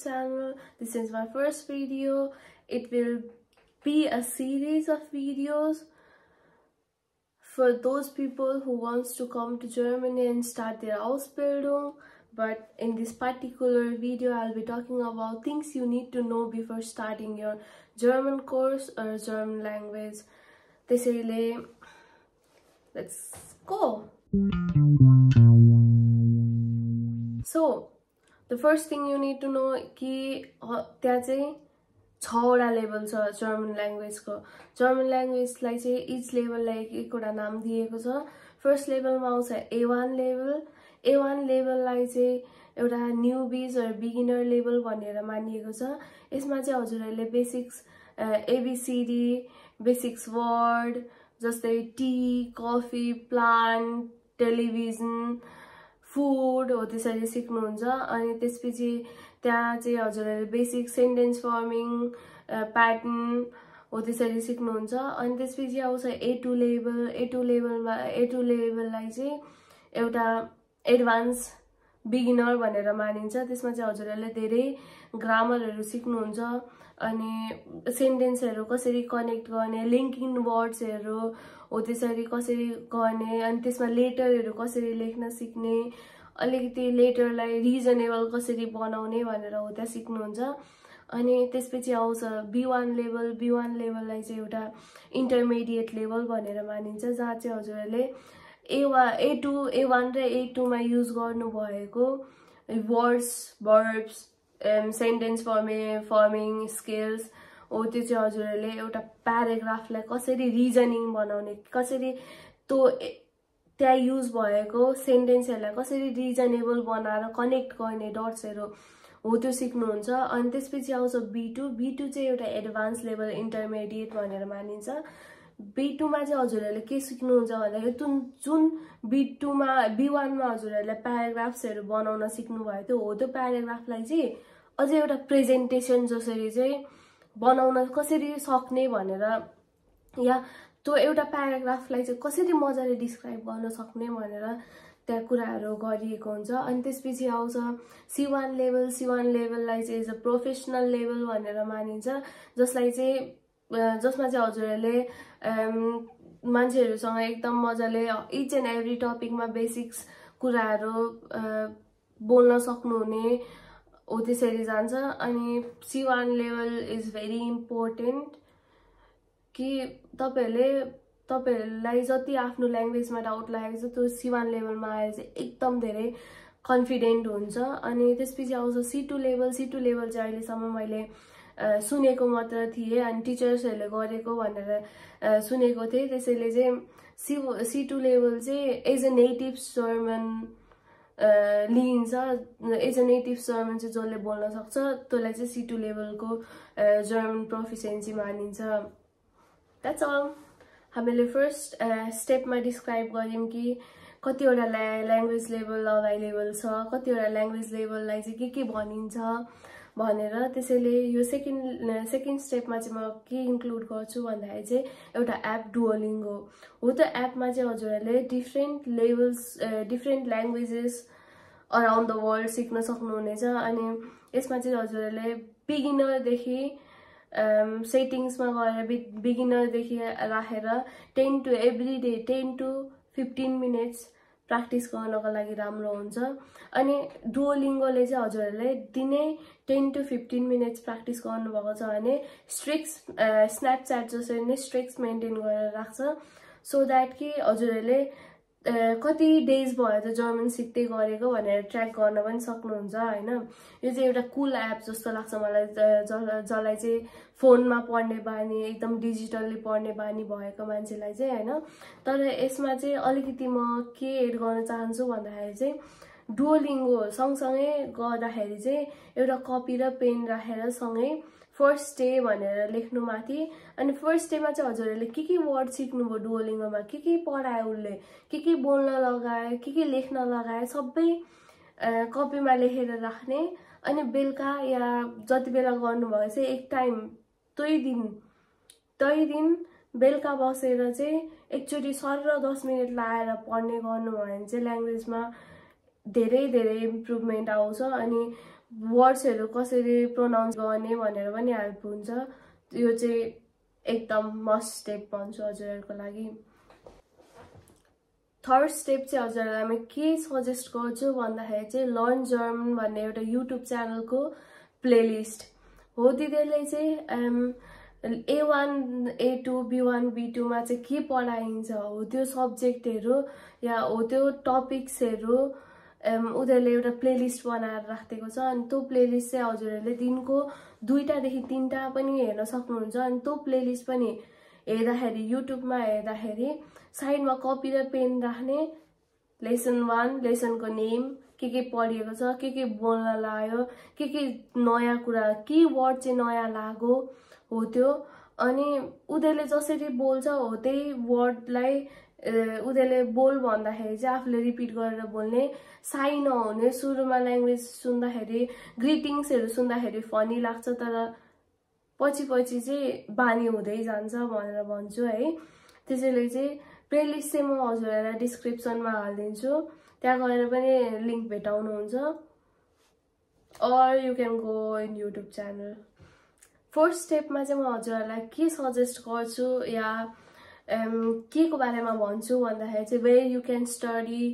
channel. This is my first video. It will be a series of videos for those people who wants to come to Germany and start their Ausbildung. But in this particular video, I'll be talking about things you need to know before starting your German course or German language. त्यसैले let's go. So the first thing you need to know कि त्यहाँ चाहिँ 6 वटा level छ German ल्याङ्ग्वेजको. German ल्याङ्ग्वेजलाई चाहिँ each लेभललाई एकवटा नाम दिएको छ. फर्स्ट लेभलमा आउँछ A1 लेभल. A1 लेभललाई चाहिँ एउटा न्यूबीज अर बिगिनर लेभल भनेर मानिएको छ. यसमा चाहिँ हजुरहरूले बेसिक्स ABCD, बेसिक्स वर्ड जस्तै T, coffee, plant, television, food हो त्यसरी सिक्नुहुन्छ. अनि त्यसपछि त्यहाँ चाहिँ हजुरहरूले बेसिक सेन्टेन्स फर्मिङ, प्याटर्न हो त्यसरी सिक्नुहुन्छ. अनि त्यसपछि आउँछ A2 लेभल. A2 लेभललाई चाहिँ एउटा एडभान्स बिगिनर भनेर मानिन्छ. त्यसमा चाहिँ हजुरहरूले धेरै ग्रामरहरू सिक्नुहुन्छ अनि सेन्टेन्सहरू कसरी कनेक्ट गर्ने, लिङ्किङ वर्ड्सहरू हो त्यसरी कसरी गर्ने, अनि त्यसमा लेटरहरू कसरी लेख्न सिक्ने, अलिकति लेटरलाई रिजनेबल कसरी बनाउने भनेर हो त्यहाँ सिक्नुहुन्छ. अनि त्यसपछि आउँछ B1 लेभल. B1 लेभललाई चाहिँ एउटा इन्टरमिडिएट लेभल भनेर मानिन्छ, जहाँ चाहिँ हजुरहरूले A1 र A2 मा युज गर्नुभएको words, verbs, sentence farming skills हो त्यो चाहिँ हजुरहरूले एउटा प्याराग्राफलाई कसरी रिजनिङ बनाउने, कसरी त्यहाँ युज भएको सेन्टेन्सहरूलाई कसरी रिजनेबल बनाएर कनेक्ट गर्ने डट्सहरू हो त्यो सिक्नुहुन्छ. अनि त्यसपछि आउँछ B2. B2 चाहिँ एउटा एडभान्स लेभल इन्टरमिडिएट भनेर मानिन्छ. B2 मा चाहिँ हजुरहरूले के सिक्नुहुन्छ भन्दाखेरि जुन B1 मा हजुरहरूले प्याराग्राफ्सहरू बनाउन सिक्नुभयो त्यो हो त्यो प्याराग्राफलाई चाहिँ अझै एउटा प्रेजेन्टेसन जसरी चाहिँ बनाउन कसरी सक्ने भनेर, या त्यो एउटा प्याराग्राफलाई चाहिँ कसरी मजाले डिस्क्राइब गर्न सक्ने भनेर त्यहाँ कुराहरू गरिएको हुन्छ. अनि त्यसपछि आउँछ C1 लेभल. C1 लेभललाई चाहिँ एज अ प्रोफेसनल लेभल भनेर मानिन्छ, जसमा चाहिँ हजुरहरूले मान्छेहरूसँग एकदम मजाले इच एन्ड एभ्री टपिकमा बेसिक्स कुराहरू बोल्न सक्नुहुने हो त्यसरी जान्छ. अनि C1 level is very important कि तपाईहरूलाई जति आफ्नो ल्याङ्ग्वेजमा डाउट लागेको छ त्यो C1 लेभलमा आएर चाहिँ एकदम धेरै कन्फिडेन्ट हुन्छ. अनि त्यसपछि आउँछ C2 लेभल. C2 लेभल चाहिँ अहिलेसम्म मैले सुनेको मात्र थिएँ अनि टिचर्सहरूले गरेको भनेर सुनेको थिएँ. त्यसैले चाहिँ C2 लेभल चाहिँ एज अ नेटिभ जर्मन लिइन्छ. एज अ नेटिभ जर्मन चाहिँ जसले बोल्न सक्छ त्यसलाई चाहिँ C2 लेभलको जर्मन प्रोफिसियन्सी मानिन्छ. That's all. हामीले फर्स्ट स्टेपमा डिस्क्राइब गऱ्यौँ कि कतिवटा ल्याङ्ग्वेज लेभल अभाइलेबल छ, कतिवटा ल्याङ्ग्वेज लेभललाई चाहिँ के भनिन्छ भनेर. त्यसैले यो सेकेन्ड स्टेपमा चाहिँ म के इन्क्लुड गर्छु भन्दाखेरि चाहिँ एउटा एप डुओलिङ्गो हो. त्यो एपमा चाहिँ हजुरहरूले different languages around the world सिक्न सक्नुहुनेछ. अनि यसमा चाहिँ हजुरहरूले बिगिनरदेखि सेटिङ्समा गएर बिगिनरदेखि राखेर 10 to 15 मिनट्स प्र्याक्टिस गर्नको लागि राम्रो हुन्छ. अनि डुओलिङ्गोले चाहिँ हजुरहरूले दिनै 10 to 15 मिनट्स प्र्याक्टिस गर्नुभएको छ भने स्न्यापच्याट जसरी नै स्ट्रिक्स मेन्टेन गरेर राख्छ, सो द्याट कि हजुरहरूले कति डेज भयो त जर्मन सिक्दै गरेको भनेर ट्र्याक गर्न पनि सक्नुहुन्छ होइन. यो चाहिँ एउटा कुल एप जस्तो लाग्छ मलाई, जसलाई चाहिँ फोनमा पढ्ने बानी, एकदम डिजिटल्ली पढ्ने बानी भएको मान्छेलाई चाहिँ होइन. तर यसमा चाहिँ अलिकति म के एड गर्न चाहन्छु भन्दाखेरि चाहिँ डुओलिङ्गो सँगसँगै गर्दाखेरि चाहिँ एउटा कपी र पेन राखेर सँगै फर्स्ट डे भनेर लेख्नु माथि. अनि फर्स्ट डेमा चाहिँ हजुरहरूले के वर्ड सिक्नुभयो डुओलिङ्गोमा, के पढायो उसले, के बोल्न लगायो, के लेख्न लगायो सबै कपीमा लेखेर राख्ने. अनि बेलुका या जति बेला गर्नुभयो चाहिँ एक टाइम त्यही दिन बेलुका बसेर चाहिँ एकचोटि सर 10 मिनट लाएर पढ्ने गर्नुभयो भने चाहिँ ल्याङ्ग्वेजमा धेरै इम्प्रुभमेन्ट आउँछ. अनि वर्ड्सहरू कसरी प्रोनाउन्स गर्ने भनेर पनि हेल्प हुन्छ। यो चाहिँ एकदम मस्ट स्टेप भन्छु हजुरहरूको लागि। थर्ड स्टेप चाहिँ हजुरहरूलाई म के सजेस्ट गर्छु भन्दाखेरि चाहिँ लर्न जर्मन भन्ने एउटा युट्युब च्यानलको प्लेलिस्ट हो। तिनीहरूले चाहिँ A1, A2, B1, B2 मा चाहिँ के पढाइन्छ हो त्यो सब्जेक्टहरू या हो त्यो टपिक्सहरू उनीहरूले एउटा प्लेलिस्ट बनाएर राखेको छ। अनि त्यो प्लेलिस्ट चाहिँ हजुरहरूले दिनको 2 देखि 3 पनि हेर्न सक्नुहुन्छ। अनि त्यो प्लेलिस्ट पनि हेर्दाखेरि युट्युबमा हेर्दाखेरि साइडमा कपी र पेन राख्ने, लेसन 1 लेसनको नेम के पढिएको छ, के बोल्न लाग्यो, के नयाँ कुरा, के वर्ड चाहिँ नयाँ लाग्यो हो त्यो। अनि उनीहरूले जसरी बोल्छ हो त्यही वर्डलाई उनीहरूले बोल भन्दाखेरि चाहिँ आफूले रिपिट गरेर बोल्ने, साई नहुने। सुरुमा ल्याङ्ग्वेज सुन्दाखेरि ग्रिटिङ्सहरू सुन्दाखेरि फनी लाग्छ तर पछि चाहिँ बानी हुँदै जान्छ भनेर भन्छु है। त्यसैले चाहिँ प्लेलिस्ट चाहिँ म हजुरहरूलाई डिस्क्रिप्सनमा हालिदिन्छु, त्यहाँ गएर पनि लिङ्क भेटाउनुहुन्छ। Or you can go in YouTube channel. Fourth स्टेपमा चाहिँ म हजुरहरूलाई के सजेस्ट गर्छु या के को बारेमा भन्छु भन्दाखेरि चाहिँ where you can study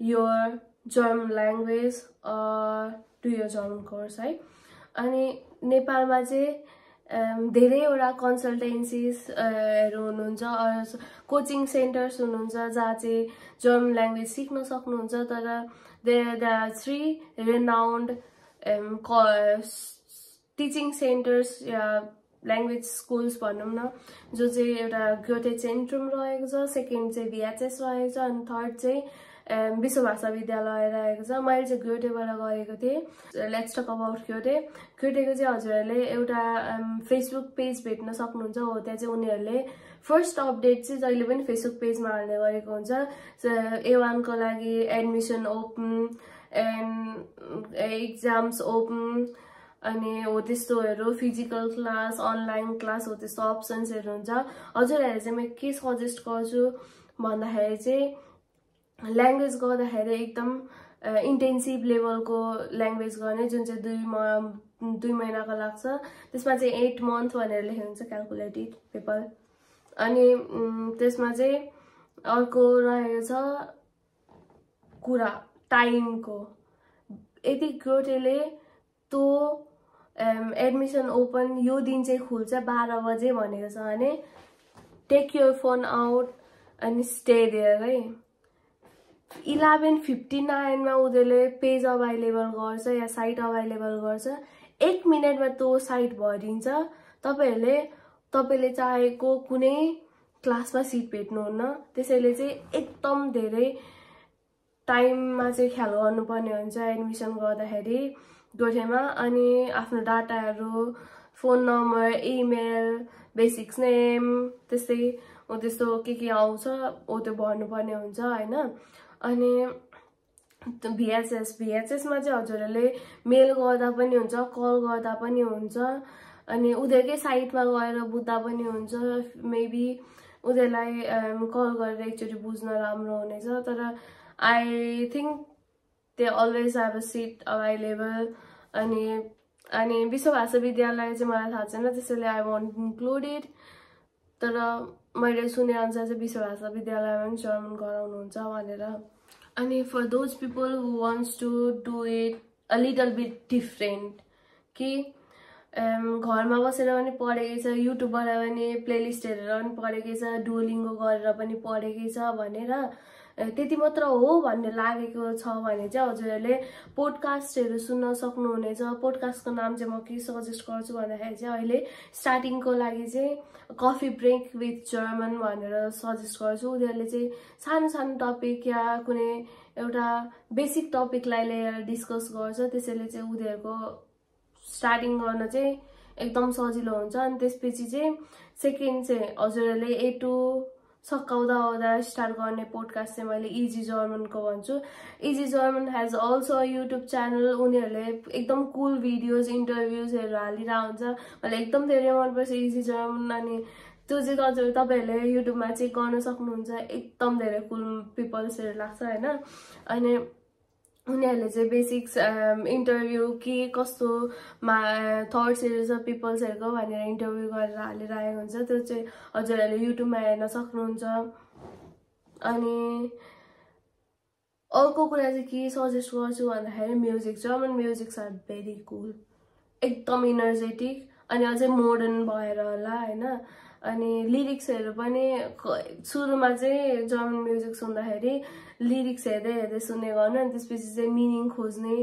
your German language do your German course है। अनि नेपालमा चाहिँ धेरैवटा कन्सल्टेन्सिजहरू हुनुहुन्छ, कोचिङ सेन्टर्स हुनुहुन्छ जहाँ चाहिँ जर्मन ल्याङ्ग्वेज सिक्न सक्नुहुन्छ। तर there are 3 renowned teaching centres या ल्याङ्ग्वेज स्कुल्स भनौँ न, जो चाहिँ एउटा गोटे सेन्ट्रम रहेको छ, सेकेन्ड चाहिँ VHS रहेको छ, अनि थर्ड चाहिँ विश्व भाषा विद्यालय रहेको छ। मैले चाहिँ गोटेबाट गरेको थिएँ। लेट्स टक अबाउट गोटेको चाहिँ हजुरहरूले एउटा फेसबुक पेज भेट्न सक्नुहुन्छ हो। त्यहाँ चाहिँ उनीहरूले फर्स्ट अपडेट चाहिँ जहिले पनि फेसबुक पेजमा हाल्ने गरेको हुन्छ। A1 को लागि admission open and exams open अनि हो त्यस्तोहरू, फिजिकल क्लास, अनलाइन क्लास हो त्यस्तो अप्सन्सहरू हुन्छ। हजुरहरूले चाहिँ म के सजेस्ट गर्छु भन्दाखेरि चाहिँ ल्याङ्ग्वेज गर्दाखेरि एकदम इन्टेन्सिभ लेभलको ल्याङ्ग्वेज गर्ने, जुन चाहिँ 2 महिनाको लाग्छ। त्यसमा चाहिँ 8 मन्थ भनेर लेखेको हुन्छ क्यालकुलेटेड पेपर। अनि त्यसमा चाहिँ अर्को रहेको छ कुरा टाइमको। यदि गोटेले त्यो एडमिसन ओपन यो दिन चाहिँ खुल्छ 12 बजे भनेको छ भने टेक योर फोन आउट अनि स्टे देयर है। 11:59 मा उनीहरूले पेज अभाइलेबल गर्छ या साइट अभाइलेबल गर्छ। 1 मिनटमा त्यो साइट भरिन्छ। तपाईँले चाहेको कुनै क्लासमा सिट भेट्नुहुन्न। त्यसैले चाहिँ एकदम धेरै टाइममा चाहिँ ख्याल गर्नुपर्ने हुन्छ एडमिसन गर्दाखेरि गोठेमा। अनि आफ्नो डाटाहरू, phone number, email, basics name, त्यस्तै हो त्यस्तो के आउँछ हो त्यो भर्नुपर्ने हुन्छ होइन। अनि VHS मा चाहिँ हजुरहरूले मेल गर्दा पनि हुन्छ, कल गर्दा पनि हुन्छ, अनि उनीहरूकै साइटमा गएर बुझ्दा पनि हुन्छ। मेबी उनीहरूलाई कल गरेर एकचोटि बुझ्न राम्रो हुनेछ। तर I think they always have a seat available. अनि विश्व भाषा विद्यालय चाहिँ मलाई थाहा छैन, त्यसैले आई वन्ट इन्क्लुड इट। तर मैले सुने अनुसार चाहिँ विश्व भाषा विद्यालयमा पनि जर्मन गराउनुहुन्छ भनेर। अनि for those people who wants to do it a little bit different, कि घरमा बसेर पनि पढेकै छ, युट्युबबाट पनि प्लेलिस्ट हेरेर पनि पढेकै छ, डुओलिङ्गो गरेर पनि पढेकै छ भनेर त्यति मात्र हो भन्ने लागेको छ भने चाहिँ हजुरहरूले पोडकास्टहरू सुन्न सक्नुहुनेछ। पोडकास्टको नाम चाहिँ म के सजेस्ट गर्छु भन्दाखेरि चाहिँ अहिले स्टार्टिङको लागि चाहिँ कफी ब्रेक विथ जर्मन भनेर सजेस्ट गर्छु। उनीहरूले चाहिँ सानो टपिक या कुनै एउटा बेसिक टपिकलाई लिएर डिस्कस गर्छ। त्यसैले चाहिँ उनीहरूको स्टार्टिङ गर्न चाहिँ एकदम सजिलो हुन्छ। अनि त्यसपछि चाहिँ सेकेन्ड चाहिँ हजुरहरूले A2 सकाउँदा स्टार्ट गर्ने पोडकास्ट चाहिँ मैले इजी जर्मनको भन्छु। Easy German has also YouTube channel. उनीहरूले एकदम कुल भिडियोज, इन्टरभ्युजहरू हालिरहेको हुन्छ। मलाई एकदम धेरै मनपर्छ इजी जर्मन। अनि त्यो चाहिँ तपाईँहरूले युट्युबमा चेक गर्न सक्नुहुन्छ। एकदम धेरै कुल पिपल्सहरू लाग्छ होइन। अनि उनीहरूले चाहिँ बेसिक्स इन्टरभ्यू के कस्तोमा थट्सहरू छ पिपल्सहरूको भनेर इन्टरभ्यू गरेर हालिरहेको हुन्छ। त्यो चाहिँ हजुरहरूले युट्युबमा हेर्न सक्नुहुन्छ। अनि अर्को कुरा चाहिँ के सजेस्ट गर्छु भन्दाखेरि म्युजिक, जर्मन म्युजिक्स आर भेरी कुल, एकदम इनर्जेटिक अनि अझै मोडर्न भएर होला होइन। अनि लिरिक्सहरू पनि सुरुमा चाहिँ जर्मन म्युजिक सुन्दाखेरि लिरिक्स हेर्दै हेर्दै सुन्ने गर्नु, अनि त्यसपछि चाहिँ मिनिङ खोज्ने,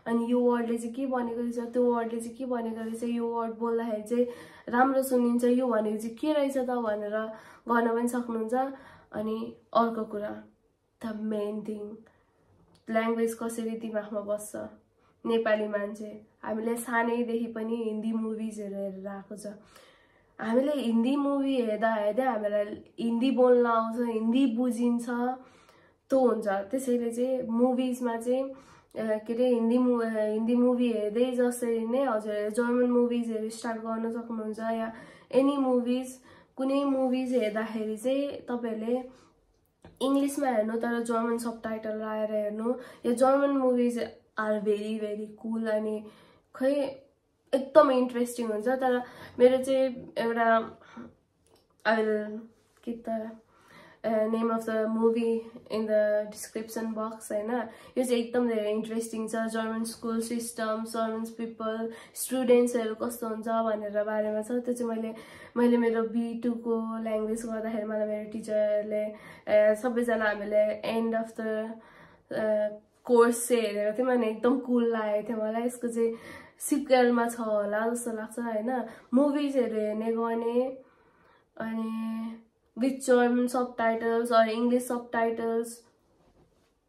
अनि यो वर्डले चाहिँ के भनेको रहेछ, त्यो वर्डले चाहिँ के भनेको रहेछ, यो वर्ड बोल्दाखेरि चाहिँ राम्रो सुनिन्छ, यो भनेको चाहिँ के रहेछ त भनेर गर्न पनि सक्नुहुन्छ। अनि अर्को कुरा, द मेन थिङ, ल्याङ्ग्वेज कसरी दिमागमा बस्छ। नेपाली मान्छे हामीले सानैदेखि पनि हिन्दी मुभिजहरू हेरेर आएको छ। हामीले हिन्दी मुभी हेर्दा हेर्दै हामीलाई हिन्दी बोल्न आउँछ, हिन्दी बुझिन्छ, त्यो हुन्छ। त्यसैले चाहिँ मुभिजमा चाहिँ के अरे हिन्दी मुभी हेर्दै जसरी नै हजुरहरूले जर्मन मुभिजहरू स्टार्ट गर्न सक्नुहुन्छ, या एनी मुभिज, कुनै मुभिज हेर्दाखेरि चाहिँ तपाईँहरूले इङ्ग्लिसमा हेर्नु तर जर्मन सबटाइटल लगाएर हेर्नु। या German movies are very very cool, अनि खै एकदम इन्ट्रेस्टिङ हुन्छ। तर मेरो चाहिँ एउटा I will keep the name of the movie in the description box होइन। यो चाहिँ एकदम धेरै इन्ट्रेस्टिङ छ, German school system, German people, स्टुडेन्ट्सहरू कस्तो हुन्छ भनेर बारेमा छ। त्यो चाहिँ मैले मेरो B2 को ल्याङ्ग्वेज गर्दाखेरि मलाई मेरो टिचरले सबैजना हामीले एन्ड अफ द कोर्स चाहिँ हेरेको थियौँ, अनि एकदम कुल लागेको थियो मलाई। यसको चाहिँ सिक्वेलमा छ होला जस्तो लाग्छ होइन, मुभिजहरू हेर्ने गर्ने, अनि with German subtitles or English subtitles,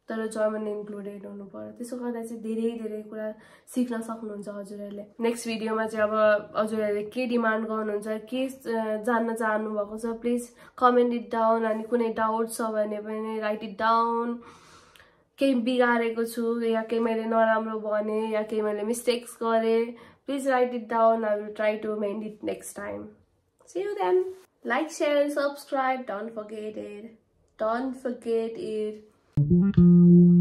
तर जर्मन इन्क्लुडेड हुनु पर्यो। त्यसो गर्दा चाहिँ धेरै धेरै कुरा सिक्न सक्नुहुन्छ हजुरहरूले। नेक्स्ट भिडियोमा चाहिँ अब हजुरहरूले के डिमान्ड गर्नुहुन्छ, के जान्न चाहनुभएको छ, प्लिज कमेन्ट इट डाउन। अनि कुनै डाउट छ भने पनि राइट इट डाउन। केही बिगारेको छु या केही मैले नराम्रो भने या केही मैले मिस्टेक्स गरेँ, please write it down. I will try to mend it next time. See you then. Like, share and subscribe. Don't forget it. Don't forget it.